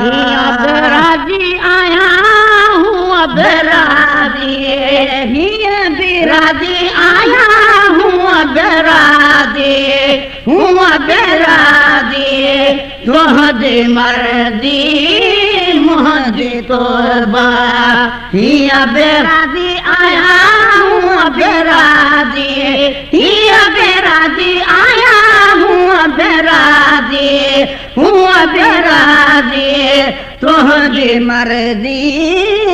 هيئن به راضي آهيان هونء به راضي، هيئن به راضي آهيان هونء به راضي، هونء به راضي، تنهنجي مرضي منهنجي توبه. هيئن به راضي آهيان هونء به راضي، هيئن به راضي آهيان هونء به راضي، هونء به راضي، تنهنجي مرضي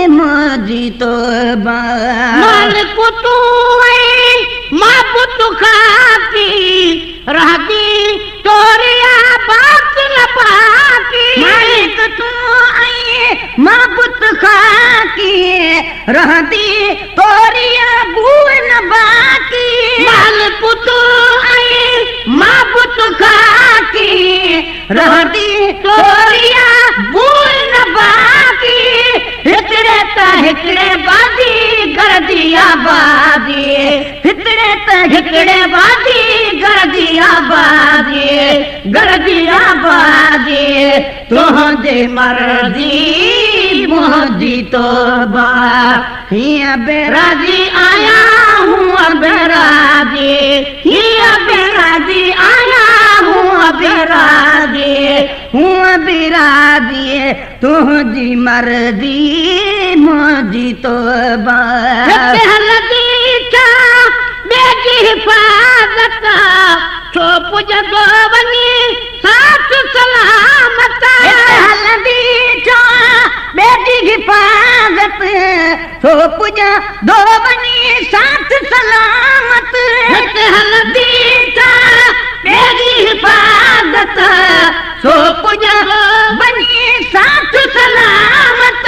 منهنجي توبه. مالڪ تون ۽ مان بت خاڪي، رهندي توريا بات نه باقي. مالڪ تون ۽ مان بت خاڪي، رهندي توريا بوء نه باقي. مالڪ تون ۽ مان بت خاڪي، رهندي توريا بوء نه باقي. هتڙي ته هڪڙي وادي گردي آبادي، هتڙي ته هڪڙي وادي گردي آبادي، گردي آبادي، تنهنجي مرضي منهنجي توبه. هيئن به راضي آهيان هونء به راضي، هيئن به راضي آهيان هونء به راضي، هونء به راضي، تنهنجي مرضي منهنجي توبه. هتي هلندي ڇا ٻئي جي حفاظت، ڇو پڄندو وڃي ساٿ سلامت. هتي هلندي ڇا ٻئي جي حفاظت، ڇو پڄندو وڃي ساٿ سلامت. هتي هلندي ڇا ٻئي جي حفاظت، ڇو پڄندو وڃي ساٿ سلامت.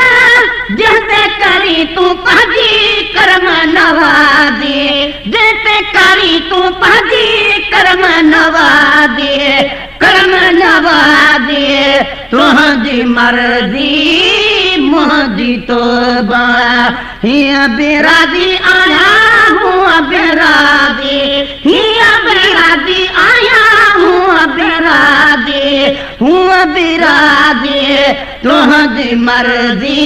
جنهن تي ڪرين تون پنهنجي ڪرم نوازي، جنهن تي ڪرين تون پنهنجي ڪرم نوازي، ڪرم نوازي، تنهنجي مرضي منهنجي توبه. هيئن به راضي آهيان هونء به راضي، هيئن به راضي آهيان هونء به راضي، هونء به راضي، تنهنجي مرضي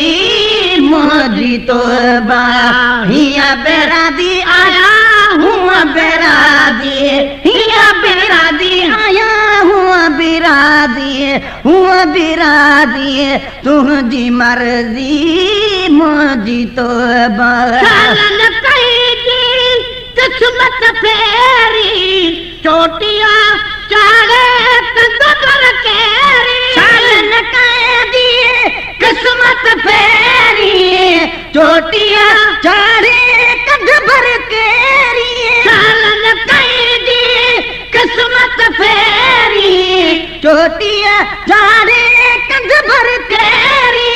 منهنجي توبه. هيئن به راضي آهيان هونء به راضي، هيئن به راضي آهيان هونء به راضي، هونء به راضي، تنهنجي مرضي منهنجي توبه. شال نه ڪئي جي قسمت ڦيري، چوٽيا چاڙهي ڪنڌ ڀر ڪيري. شال نه ڪئي جي قسمت ڦيري، چوٽيا چاڙهي ڪنڌ ڀر ڪيري. شال نه ڪئي جي قسمت ڦيري، چوٽيا چاڙهي ڪنڌ ڀر ڪيري.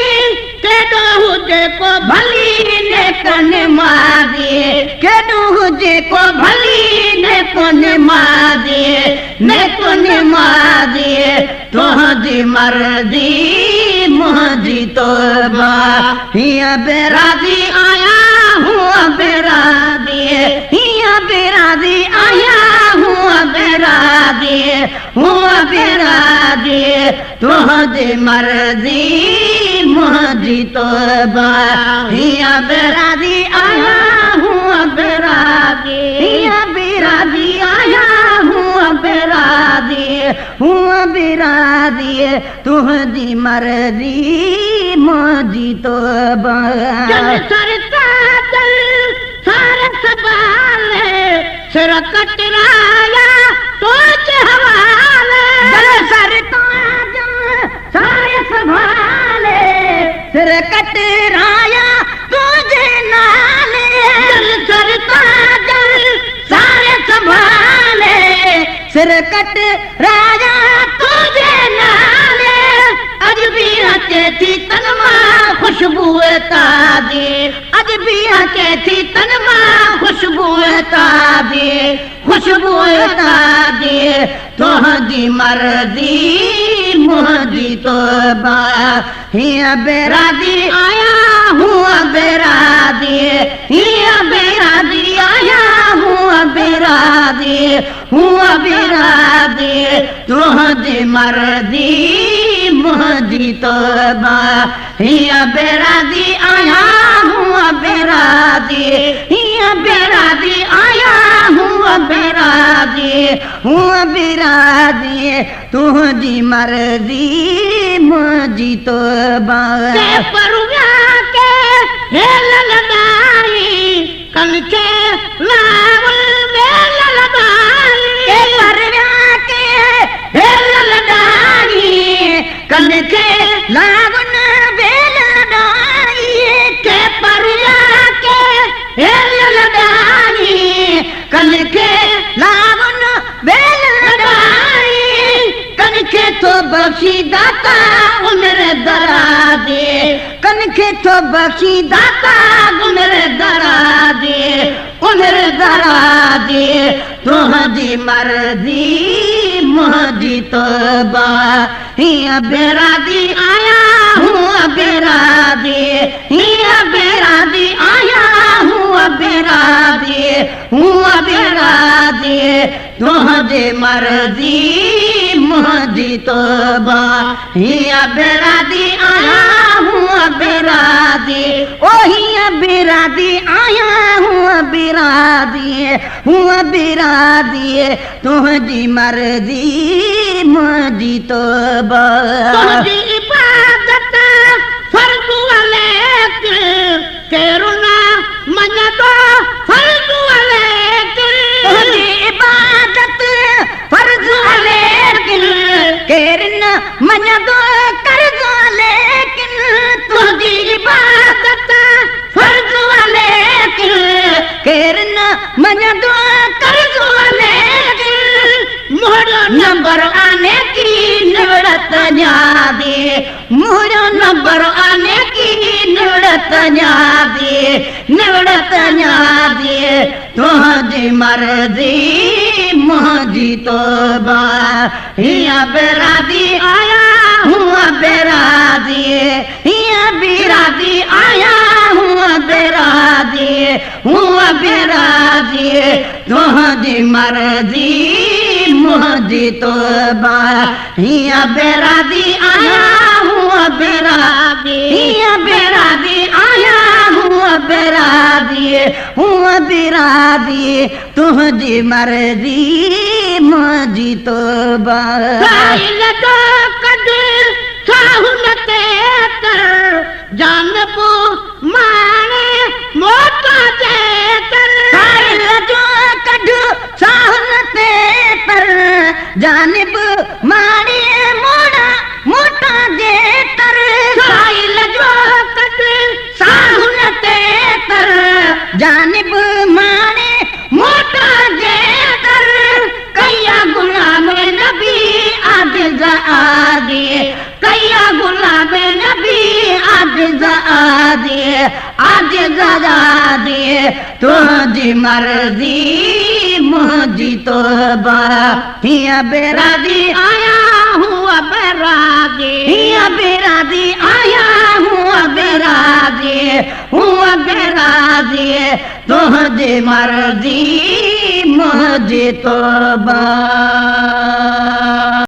ڪيڏو هجي ڪو ڀلي نيڪ نمازي، ڪيڏو هجي ڪو ڀلي نيڪ نمازي، نيڪ نمازي، تنهنجي مرضي منهنجي توبه. هيئن به راضي آهيان هونء به راضي، هيئن به راضي آهيان هونء به راضي، هونء به راضي، تنهنجي مرضي منهنجي توبه. هيئن به راضي آهيان هونء به راضي، هيئن به راضي آهيان هونء به راضي، هونء به راضي، تنهنجي مرضي منهنجي توبه. جن سر تاجل سار سنڀالي، سر ڪٽرايا تنهنجي حوالي. جن سر تاجل سار سنڀالي، سر ڪٽرايا تنهنجي نالي. جن سر تاجل سار سنڀالي، سر ڪٽرايا تنهنجي نالي. اڄ به اچي ٿي تن مان خوشبوء تازي، اڄ به اچي ٿي تن مان خوشبوء تازي، خوشبوء تازي، تنهنجي مرضي منهنجي توبه. هيئن به راضي آهيان هونء به راضي، هيئن به راضي آهيان هونء به راضي. راضي، هونء به راضي، تنهنجي مرضي منهنجي توبه. هيئن به راضي آهيان، هونء به راضي، هيئن به راضي آهيان، هونء به راضي، هونء به راضي، تنهنجي مرضي منهنجي توبه. ڪي پرويان ڪي هيل لڏائي، ڪن کي لاول ويل لڏائي. ڪي پرويان ڪي هيل لڏائي، ڪن کي لاول ويل لڏائي. ڪي پرويان ڪي هيل لڏائي، ڪن کي لاول ويل لڏائي. ڪن کي ٿو بخشي داتا عمر درازي، ڪن کي ٿو بخشي داتا عمر درازي، عمر درازي، تنهنجي مرضي منهنجي توبه. هيئن به راضي آهيان، هونء به راضي، هيئن به راضي آهيان، هونء به راضي، هونء به راضي، تنهنجي مرضي منهنجي توبه. هيئن به راضي آهيان، هونء به راضي، او هيئن به راضي آهيان، هونء به راضي، هونء به راضي، تنهنجي مرضي منهنجي توبه. تنهنجي عبادت فرض ليڪن ڪير نه مڃندو فرض ليڪن. تنهنجي عبادت فرض ليڪن ڪير نه مڃندو قرض ليڪن. تنهنجي عبادت فرض ليڪن ڪير نه مڃندو قرض ليڪن. منهنجو نمبر آني ڪي نوڙت نيازي، منهنجو نمبر آني ڪي نوڙت نيازي، نوڙت نيازي، تنهنجي مرضي منهنجي توبه. هيئن به راضي آهيان، هونء به راضي، هيئن به راضي آهيان، هونء به راضي، هونء به راضي، تنهنجي مرضي منهنجي توبه. هيئن به راضي آهيان، هونء به راضي، هيئن به راضي آهيان، هونء به راضي، هونء به راضي، تنهنجي مرضي منهنجي توبه. سائل جو ڪڍ ساهن تي تر، جانب ماڻي موٽا جي تر. سائل جو ڪڍ ساهن تي تر، جانب ماڻي موڙا موٽا جي تر. سائل جو ڪڍ ساهن تي تر، جانب ماڻي موٽا جي تر. ڪيا غلام نبي عاجز آدي، ڪيا غلام نبي عاجز آدي، عاجز آدي، تنهنجي مرضي منهنجي توبه. هيئن به راضي آهيان، هونء به راضي، هيئن به راضي آهيان، هونء به راضي، هونء به راضي، تنهنجي مرضي منهنجي توبه.